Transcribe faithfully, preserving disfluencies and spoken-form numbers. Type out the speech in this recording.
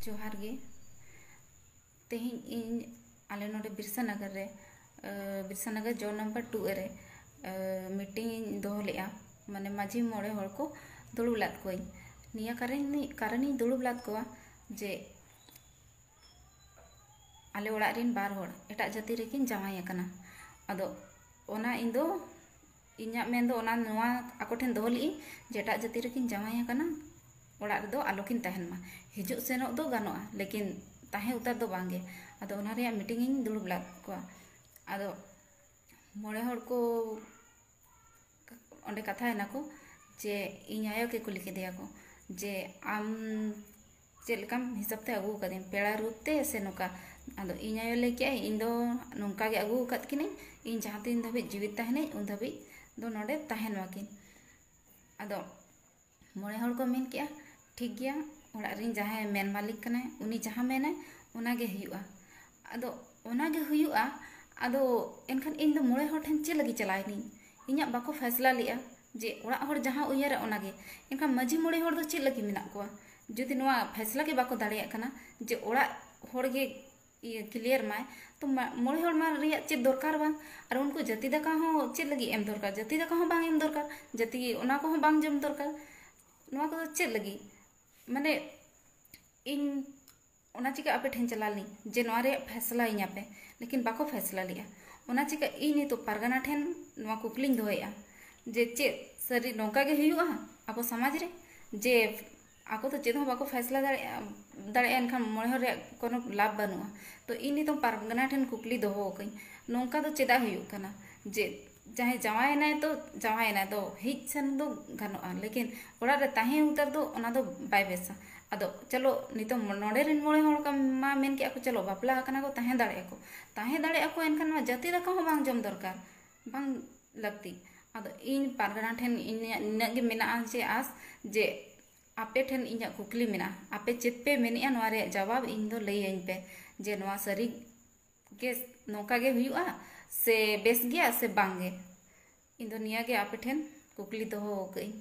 ᱡᱚᱦᱟᱨ ᱜᱮ᱾ ᱛᱮᱦᱮᱧ ᱤᱧ ᱟᱞᱮ ᱱᱚᱰᱮ ᱵᱤᱨᱥᱟᱱᱟᱜᱟᱨ ᱨᱮ, ᱟᱹ, ᱵᱤᱨᱥᱟᱱᱟᱜᱟᱨ ᱡᱳᱱ ᱱᱟᱢᱵᱟᱨ ᱴᱩ ᱨᱮ, ᱟᱹ, ᱢᱤᱴᱤᱝ ᱤᱧ ᱫᱚᱦᱚ ᱞᱮᱫᱼᱟ, ᱢᱟᱱᱮ ᱢᱟᱹᱡᱷᱤ ᱢᱚᱬᱮ ᱦᱚᱲ ᱠᱚ ᱫᱩᱲᱩᱵ ᱞᱮᱫ ᱠᱚᱣᱟᱧ᱾ ᱱᱤᱭᱟᱹ ᱠᱟᱨᱚᱱ, ᱠᱟᱨᱚᱱᱤᱧ ᱫᱩᱲᱩᱵ ᱞᱮᱫ ᱠᱚᱣᱟ ᱡᱮ ᱟᱞᱮ ᱚᱲᱟᱜ ᱨᱮᱱ ᱵᱟᱨ ᱦᱚᱲ ᱮᱴᱟᱜ ᱡᱟᱹᱛᱤ ᱨᱮᱠᱤᱱ ᱡᱟᱶᱟᱭ ᱟᱠᱟᱱᱟ᱾ ᱟᱫᱚ ᱚᱱᱟ ᱤᱧ ᱫᱚ, ᱤᱧᱟᱹᱜ ᱢᱮᱱ ᱫᱚ ᱚᱱᱟ ᱱᱚᱣᱟ ᱟᱠᱚ ᱴᱷᱮᱱ ᱫᱚᱦᱚ ᱞᱮᱫᱼᱤᱧ ᱡᱮ ᱮᱴᱟᱜ ᱡᱟᱹᱛᱤ ᱨᱮᱠᱤᱱ ᱡᱟᱶᱟᱭ ᱟᱠᱟᱱᱟ, ᱚᱲᱟᱜ ᱨᱮᱫᱚ ᱟᱞᱚᱠᱤᱱ ᱛᱟᱦᱮᱱ ᱢᱟ, ᱦᱤᱡᱩᱜ ᱥᱮᱱᱚᱜ ᱫᱚ ᱜᱟᱱᱚᱜᱼᱟ, ᱞᱮᱠᱤᱱ ᱛᱟᱦᱮᱸ ᱩᱛᱟᱹᱨ ᱫᱚ ᱵᱟᱝ ᱜᱮ᱾ ᱟᱫᱚ ᱚᱱᱟ ᱨᱮᱭᱟᱜ ᱢᱤᱴᱤᱝ ᱤᱧ ᱫᱩᱲᱩᱵ ᱞᱮᱫ ᱠᱚᱣᱟ᱾ ᱟᱫᱚ ᱢᱚᱬᱮ ᱦᱚᱲ ᱠᱚ ᱚᱸᱰᱮ ᱠᱟᱛᱷᱟᱭᱮᱱᱟ ᱠᱚ ᱡᱮ ᱤᱧ ᱟᱭᱳ ᱜᱮ ᱠᱩᱞᱤ ᱠᱮᱫᱮᱭᱟ ᱠᱚ ᱡᱮ, "ᱟᱢ ᱪᱮᱫ ᱞᱮᱠᱟᱢ ᱦᱤᱥᱟᱹᱵ ᱛᱮ ᱟᱹᱜᱩ ᱟᱠᱟᱫᱤᱧ, ᱯᱮᱲᱟ ᱨᱩᱯ ᱛᱮ ᱥᱮ ᱱᱚᱝᱠᱟ?" ᱟᱫᱚ ᱤᱧ ᱟᱭᱳ ᱞᱟᱹᱭ ᱠᱮᱜᱼᱟᱭ, "ᱤᱧ ᱫᱚ ᱱᱚᱝᱠᱟ ᱜᱮ ᱟᱹᱜᱩ ᱟᱠᱟᱫ ᱠᱤᱱᱟᱹᱧ, ᱤᱧ ᱡᱟᱦᱟᱸ ᱛᱤᱱ ᱫᱷᱟᱹᱵᱤᱡ ᱡᱤᱣᱤᱫ ᱛᱟᱦᱮᱱᱟᱹᱧ ᱩᱱ ᱫᱷᱟᱹᱵᱤᱡ ᱫᱚ ᱱᱚᱰᱮ ᱛᱟᱦᱮᱱ ᱢᱟᱠᱤᱱ᱾" ᱟᱫᱚ ᱢᱚᱬᱮ ᱦᱚᱲ ᱠᱚ ᱢᱮᱱ ᱠᱮᱜᱼᱟ, "ᱴᱷᱤᱠ ᱜᱮᱭᱟ, ᱚᱲᱟᱜ ᱨᱮᱱ ᱡᱟᱦᱟᱸᱭ ᱢᱮᱱ ᱢᱟᱹᱞᱤᱠ ᱠᱟᱱᱟᱭ, ᱩᱱᱤ ᱡᱟᱦᱟᱸ ᱢᱮᱱᱟᱭ ᱚᱱᱟ ᱜᱮ ᱦᱩᱭᱩᱜᱼᱟ᱾" ᱟᱫᱚ ᱚᱱᱟ ᱜᱮ ᱦᱩᱭᱩᱜᱼᱟ᱾ ᱟᱫᱚ ᱮᱱᱠᱷᱟᱱ ᱤᱧ ᱫᱚ ᱢᱚᱬᱮ ᱦᱚᱲ ᱴᱷᱮᱱ ᱪᱮᱫ ᱞᱟᱹᱜᱤᱫ ᱪᱟᱞᱟᱣ ᱮᱱᱟᱹᱧ? ᱤᱧᱟᱹᱜ ᱵᱟᱠᱚ ᱯᱷᱟᱭᱥᱞᱟ ᱞᱮᱜᱼᱟ ᱡᱮ ᱚᱲᱟᱜ ᱦᱚᱲ ᱡᱟᱦᱟᱸ ᱩᱭᱦᱟᱹᱨᱟ ᱚᱱᱟ ᱜᱮ᱾ ᱮᱱᱠᱷᱟᱱ ᱢᱟᱹᱡᱷᱤ ᱢᱚᱬᱮ ᱦᱚᱲ ᱫᱚ ᱪᱮᱫ ᱞᱟᱹᱜᱤᱫ ᱢᱮᱱᱟᱜ ᱠᱚᱣᱟ? ᱡᱩᱫᱤ ᱱᱚᱣᱟ ᱯᱷᱟᱭᱥᱞᱟ ᱜᱮ ᱵᱟᱠᱚ ᱫᱟᱲᱮᱭᱟᱜ ᱠᱟᱱᱟ ᱡᱮ ᱚᱲᱟᱜ ᱦᱚᱲ ᱜᱮ ᱤᱭᱟᱹ ᱠᱞᱤᱭᱟᱨ ᱢᱟᱭ, ᱛᱚ ᱢᱟ-, ᱢᱚᱬᱮ ᱦᱚᱲ ᱢᱟ ᱨᱮᱭᱟᱜ ᱪᱮᱫ ᱫᱚᱨᱠᱟᱨ ᱵᱟᱝ᱾ ᱟᱨ ᱩᱱᱠᱩ ᱡᱟᱹᱛᱤ ᱫᱟᱠᱟ ᱦᱚᱸ ᱪᱮᱫ ᱞᱟᱹᱜᱤᱫ ᱮᱢ ᱫᱚᱨᱠᱟᱨ? ᱡᱟᱹᱛᱤ ᱫᱟᱠᱟ ᱦᱚᱸ ᱵᱟᱝ ᱮᱢ ᱫᱚᱨᱠᱟᱨ, ᱡᱟᱹᱛᱤ ᱚᱱᱟ ᱠᱚᱦᱚᱸ ᱵᱟᱝ ᱡᱚᱢ ᱫᱚᱨᱠᱟᱨ᱾ ᱱᱚᱣᱟ ᱠᱚᱫᱚ ᱪᱮᱫ ᱞᱟᱹᱜᱤᱫ? ᱢᱟᱱᱮ ᱤᱧ ᱚᱱᱟ ᱪᱤᱠᱟᱹ ᱟᱯᱮ ᱴᱷᱮᱱ ᱪᱟᱞᱟᱣ ᱞᱮᱱᱟᱹᱧ ᱡᱮ ᱱᱚᱣᱟ ᱨᱮᱭᱟᱜ ᱯᱷᱮᱥᱞᱟ ᱤᱧᱟᱹᱯᱮ, ᱞᱮᱠᱤᱱ ᱵᱟᱠᱚ ᱯᱷᱮᱥᱞᱟ ᱞᱮᱜᱼᱟ᱾ ᱚᱱᱟ ᱪᱤᱠᱟᱹ ᱤᱧ ᱱᱤᱛᱚᱜ ᱯᱟᱨᱜᱟᱱᱟ ᱴᱷᱮᱱ ᱱᱚᱣᱟ ᱠᱩᱠᱞᱤᱧ ᱫᱚᱦᱚᱭᱮᱫᱼᱟ ᱡᱮ ᱪᱮᱫ ᱥᱟᱹᱨᱤ ᱱᱚᱝᱠᱟ ᱜᱮ ᱦᱩᱭᱩᱜᱼᱟ ᱟᱵᱚ ᱥᱚᱢᱟᱡᱽ ᱨᱮ, ᱡᱮ ᱟᱠᱚ ᱫᱚ ᱪᱮᱫ ᱦᱚᱸ ᱵᱟᱠᱚ ᱯᱷᱮᱥᱞᱟ ᱫᱟᱲᱮᱭᱟᱜᱼᱟ, ᱫᱟᱲᱮᱭᱟᱜᱼᱟ, ᱮᱱᱠᱷᱟᱱ ᱢᱚᱬᱮ ᱦᱚᱲ ᱨᱮᱭᱟᱜ ᱠᱳᱱᱳ ᱞᱟᱵᱷ ᱵᱟᱹᱱᱩᱜᱼᱟ᱾ ᱛᱚ ᱤᱧ ᱱᱤᱛᱚᱝ ᱯᱟᱨᱜᱟᱱᱟ ᱴᱷᱮᱱ ᱠᱩᱠᱞᱤ ᱫᱚᱦᱚ ᱟᱠᱟᱹᱧ, ᱱᱚᱝᱠᱟ ᱫᱚ ᱪᱮᱫᱟᱜ ᱦᱩᱭᱩᱜ ᱠᱟᱱᱟ ᱡᱮ ᱡᱟᱦᱟᱸᱭ ᱡᱟᱶᱟᱭᱮᱱᱟᱭ ᱛᱚ ᱡᱟᱶᱟᱭᱮᱱᱟᱭ, ᱫᱚ ᱦᱮᱡ ᱥᱮᱱ ᱫᱚ ᱜᱟᱱᱚᱜᱼᱟ, ᱞᱮᱠᱤᱱ ᱚᱲᱟᱜ ᱨᱮ ᱛᱟᱦᱮᱸ ᱩᱛᱟᱹᱨ ᱫᱚ ᱚᱱᱟ ᱫᱚ ᱵᱟᱭ ᱵᱮᱥᱟ᱾ ᱟᱫᱚ ᱪᱚᱞᱚ ᱱᱤᱛᱚᱝ ᱱᱚᱰᱮ ᱨᱮᱱ ᱢᱚᱬᱮ ᱦᱚᱲ ᱠᱚ ᱢᱟ ᱢᱮᱱ ᱠᱮᱜᱼᱟ ᱠᱚ, ᱪᱚᱞᱚ ᱵᱟᱯᱞᱟ ᱟᱠᱟᱱᱟ ᱠᱚ, ᱛᱟᱦᱮᱸ ᱫᱟᱲᱮᱭᱟᱜᱼᱟ ᱠᱚ, ᱛᱟᱦᱮᱸ ᱫᱟᱲᱮᱭᱟᱜᱼᱟ ᱠᱚ, ᱮᱱᱠᱷᱟᱱ ᱱᱚᱣᱟ ᱡᱟᱹᱛᱤ ᱫᱟᱠᱟ ᱦᱚᱸ ᱵᱟᱝ ᱡᱚᱢ ᱫᱚᱨᱠᱟᱨ, ᱵᱟᱝ ᱞᱟᱹᱠᱛᱤ᱾ ᱟᱫᱚ ᱤᱧ ᱯᱟᱨᱜᱟᱱᱟ ᱴᱷᱮᱱ ᱤᱧᱟᱹᱜ ᱱᱤᱱᱟᱹᱜ ᱜᱮ ᱢᱮᱱᱟᱜᱼᱟ ᱡᱮ ᱟᱥ, ᱡᱮ ᱟᱯᱮ ᱴᱷᱮᱱ ᱤᱧᱟᱹᱜ ᱠᱩᱠᱞᱤ ᱢᱮᱱᱟᱜᱼᱟ, ᱟᱯᱮ ᱪᱮᱫ ᱯᱮ ᱢᱮᱱᱮᱜᱼᱟ ᱱᱚᱣᱟ ᱨᱮᱭᱟᱜ ᱡᱟᱣᱟᱵ ᱤᱧ ᱫᱚ ᱞᱟᱹᱭᱟᱹᱧ ᱯᱮ ᱡᱮ ᱱᱚᱣᱟ ᱥᱟᱹᱨᱤ ᱜᱮ ᱱᱚᱝᱠᱟ ᱜᱮ ᱦᱩᱭᱩᱜᱼᱟ ᱥᱮ ᱵᱮᱥ ᱜᱮᱭᱟ ᱥᱮ ᱵᱟᱝ ᱜᱮ? ᱤᱧ ᱫᱚ ᱱᱤᱭᱟᱹ ᱜᱮ ᱟᱯᱮ ᱴᱷᱮᱱ ᱠᱩᱠᱞᱤ ᱫᱚᱦᱚ ᱟᱠᱟᱫᱟᱹᱧ᱾